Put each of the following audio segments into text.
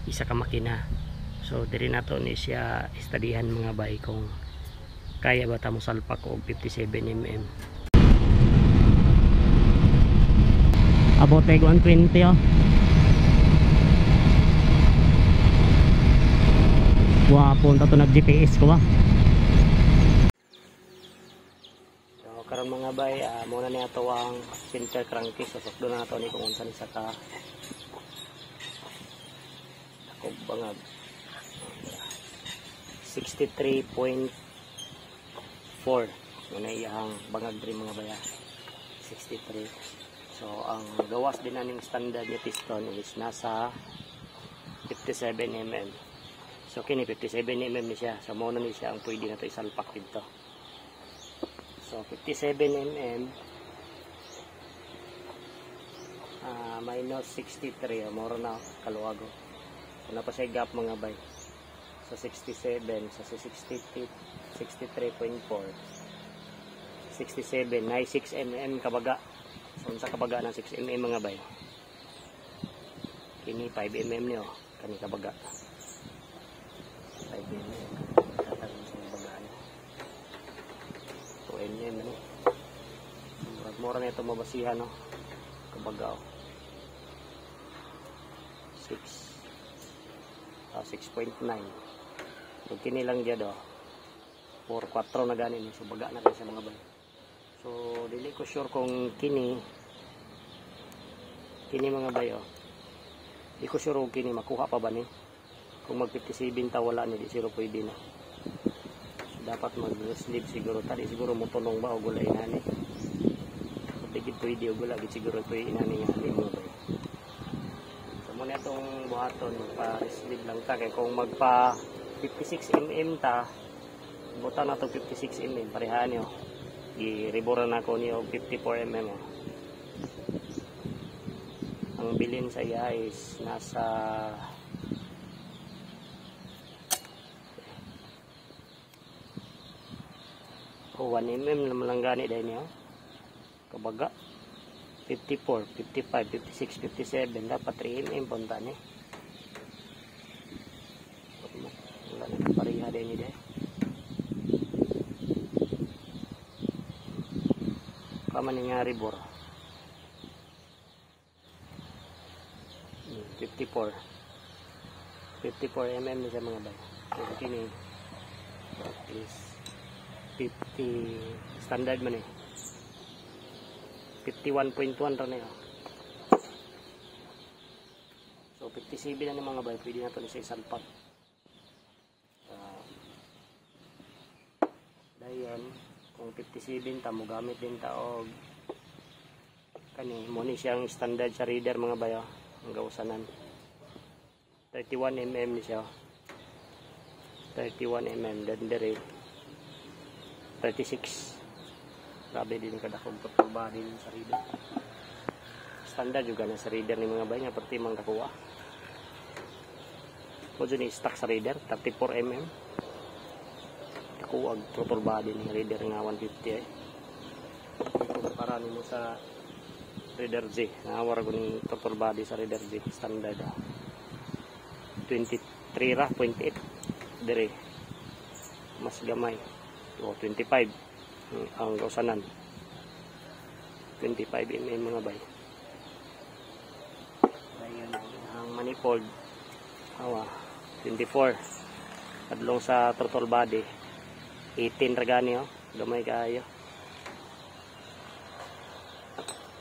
Isa ka makina. So diri nato ni siya istadihan, mga bay, kung kaya ba ta mo salpak og 57 mm. Abot ay 120 oh. Wapo ta to nag GPS ko ba. So karon, mga bay, muna ni ato ang center crankcase. So sukdo na nato ni kung unsa ni sa ka ako bangag. 63.4 muna iyang bangag diri, mga baya, 63. So ang gawas din aning standard ni piston is nasa 57 mm. So kini 57 mm ni siya. So mao na ni siya ang pwede na to isalpak dito. So 57 mm minus 63, moro na kaluwago. Wala pa siya gap, mga bay. So 67 sa 60, 63.4, 67 na 6 mm kabaga. So unsa kabaga ng 6 mm, mga bay? Kini 5 mm niyo kani kabaga, 5 mm tatagin sa baga niyo, 2 mm ni. So murag mura na ito mabasihan, no, kabaga oh. 6 6.9. So kini lang gyud oh, 4 4 na gani ni. So baga na kay sa mga bay. So dili ko sure kung kini kini, mga bayo, di ko sure kung kini makuha pa ba ni. Kung mag 57 ta, wala ni, di siguro pwede na. So, dapat mag sleeve siguro ta, di siguro mo tulong ba og wala inani. So di gid pwede og wala gid siguro pwede inani nga ani, mga bayo. So muna itong buhaton, magpa sleeve lang ta, kay kung magpa 56 mm ta, buta na to 56 mm pareha niyo. Gi-rebore na ako niyo og 54 mm oh. Ang bilin sa iya is nasa oh, 1 mm naman lang gani dahil niyo kabaga. 54, 55, 56, 57, dapat 3 mm punta ni. Wala na pareha din ni dahil kama ni nga ribor. 54 54 mm ni siya, mga bay. So kini is 50 standard man eh, 51.1 ra na yun. So 57 na ni, mga bay, pwede na to ni sa isalpak. Dayon kung 57 ta, mo gamit din ta og kani mo ni siyang standard sa reader, mga bayo. Ang gawsanan 31 mm ni siya, 31 mm. Then dire 36. Grabe din kadakog throttle body sa reader. Standard juga na sa reader ni, mga bay, nga perti mang kakuha mo dyan ni stock sa reader 34 mm. Kakuha throttle body ni reader nga 150 eh. Kumpara nimo sa Raider Z, nawara ko ning throttle body sa Raider Z standard ah. 23 ra 0.8 dire, mas gamay o 25 ang kausanan, 25 mm, mga bay. Ayun ang manifold awa 24 adlong sa throttle body, 18 ra gani oh, gamay kaayo.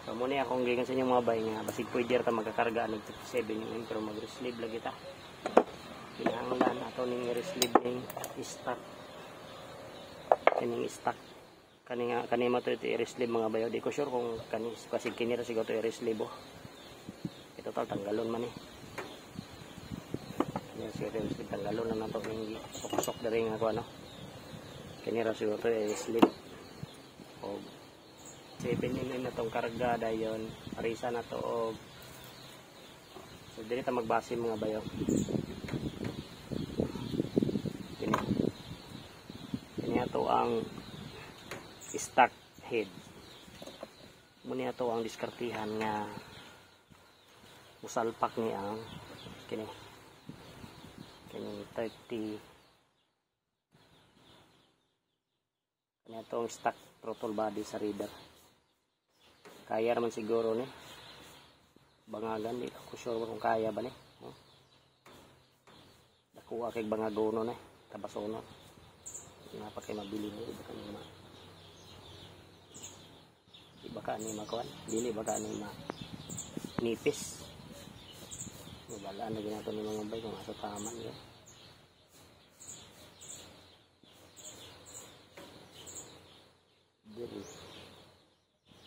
So muna akong gigan sa inyo, mga bay, nga basig pwede ra ta magkakarga ng 57 mm, pero mag-resleeve lagi ta. Kinahanglan ato ning i-resleeve ning stock, kining stock kani nga kani mo to i-resleeve, mga bayo. Di ko sure kung kani, kasi kini ra siguro to i-resleeve oh. Ito tal tanggalon man eh. Kini siguro i-resleeve, tanggalon lang nato ning sok-sok diri nga ko ano. Kini ra siguro to i-resleeve. Og 7 mm na tong karga, dayon parisa na to og. So dili ta magbase, mga bayo. Kini kini ato ang stock head. Muna ato ang diskartihan nga musalpak ni ang kini. Kanyang 30 kanya itong stock throttle body sa reader. Kaya naman siguro ni bangagan, di ako sure kung kaya ba ni, no? Nakuha kay bangagono ni tabasono nga pa kay mabili ni iba kani ma iba ka ni makuan dili ba ka ni ma nipis. Mabalaan na ginato ni mga bay kung asa tama niya. Diri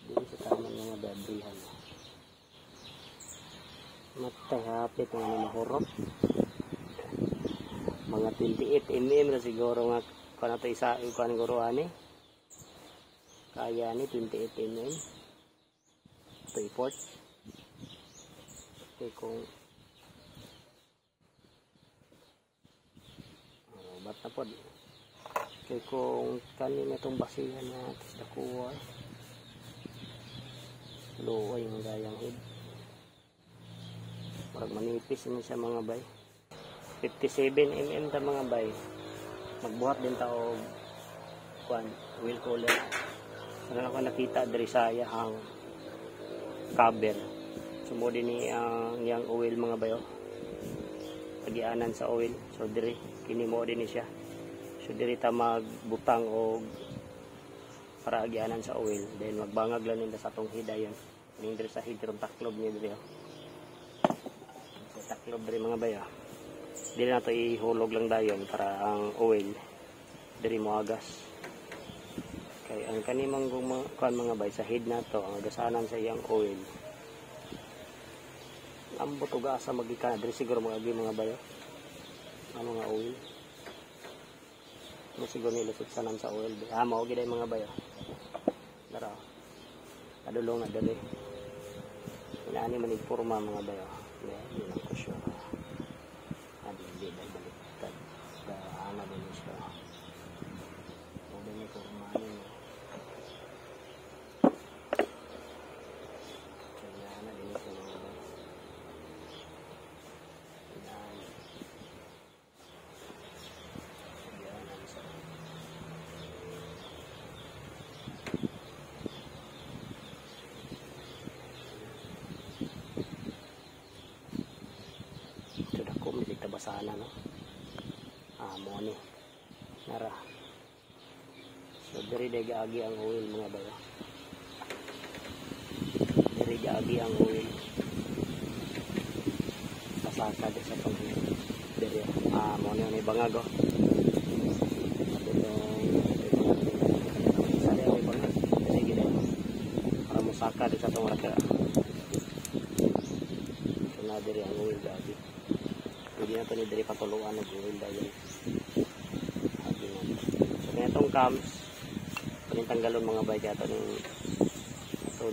diri sa tama nga babrihan. Matay hapit nga ni mahurot. Mga 28 mm na siguro nga kuan ato isa kuan guro ani. Kaya ni 28 mm. Ito i-port. Okay, kung ba't na po. Okay, kung kanina itong basihan na tapos nakuha eh. Luoy yung gayang head. Parang manipis naman siya mga bay. 57 mm ta mga bay. Magbuhat din ta og kuan wheel cooler. Sana ako nakita diri sa iyang cover. So mo din ni ang iyang oil mga bay oh. Pagianan sa oil. So diri kini mo din ni siya. So diri ta magbutang og para agianan sa oil. Then magbangag lang nila sa atong hidayon. Ning diri sa head ron taklob niya diri oh. Sa taklob diri mga bay oh. Dili na to ihulog lang dayon para ang oil diri moagas. Kay ang kanimang kuan mga bay sa head nato ang agasanan sa iyang oil. Ambot og asa magikan diri siguro mga agi mga bay oh. Ang mga oil. Mo siguro nila sutsanan sa oil. Ah, mao gid ay mga bay oh. Dara. Kadulong na diri. Inaani man ig porma mga bay oh. Di lang ko sure. Ah, di dahil baliktad. Ana din siya. Mo din ni porma ni. Kaya ana din siya mga bay. Inaani. Agianan sa tabasana no. Ah, mo ni. Nara. So diri day gaagi ang oil mga bayo. Diri gaagi ang oil. Pasaka di sa tong diri. Ah, mo ni bangag oh. Sa diri bangag. Diri gid para mosaka di sa tong raka. So na diri ang oil gaagi. Pwede na ito ni diri patuluan ng oil dayon. So kaya itong cams, panintanggalon mga bay kaya ito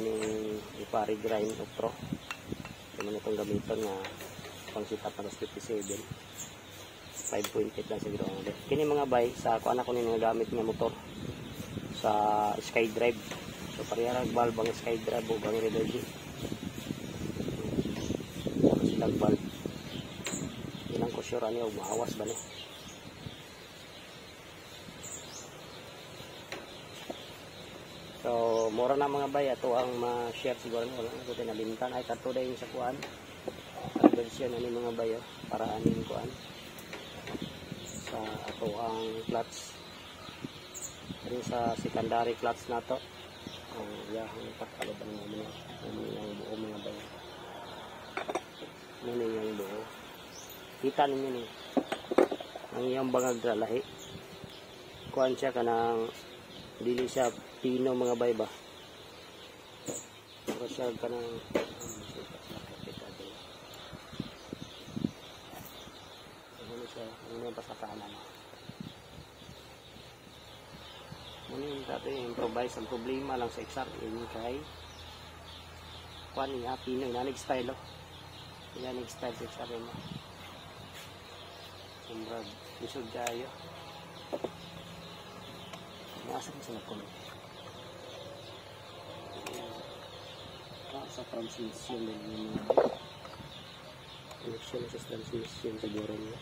ning ipari-grind o pro. Ito man itong gamiton nga pang setup na 57. 5.8 lang siguro ang ulit. Kini mga bay, sa kuan ako ni nga gamit nga motor sa SkyDrive. So parehara valve ang SkyDrive ug ang Renergy. Silang valve. Ilang ko sure ani og maawas ba ni. So mura na mga bay ato ang ma-share siguro ni wala ko tinalimtan ay kadto dayon sa kuan. Ang version ani mga bay oh, para aning kuan sa ato ang clutch. Diri sa secondary clutch nato. Ang iyahang takalo ba ni mga ang buo mga bay. Muna yung buo. Kita ninyo ni ang iyang bangag ra lahi. Kuan siya kanang dili siya pino mga bay ba. Pero siya kanang ano siya, ano yung pasakanan. Muna yung dati improvise ang problema lang sa XRM kay kuan niya pino inanig style oh. Inanig style sa XRM. Umbrag, lisod kayo. Nasa ko sa nagkulit. Sa transmission din yung mga connection sa transmission siguro niya.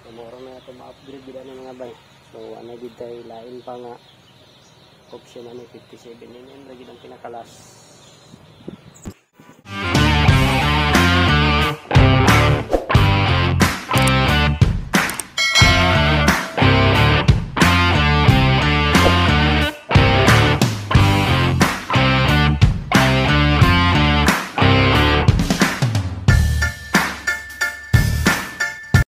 So mura na ito, ma-upgrade gid ani, mga bay. So ana gid tay lain pa nga option ani. 57 mm ra gid ang pinakalas.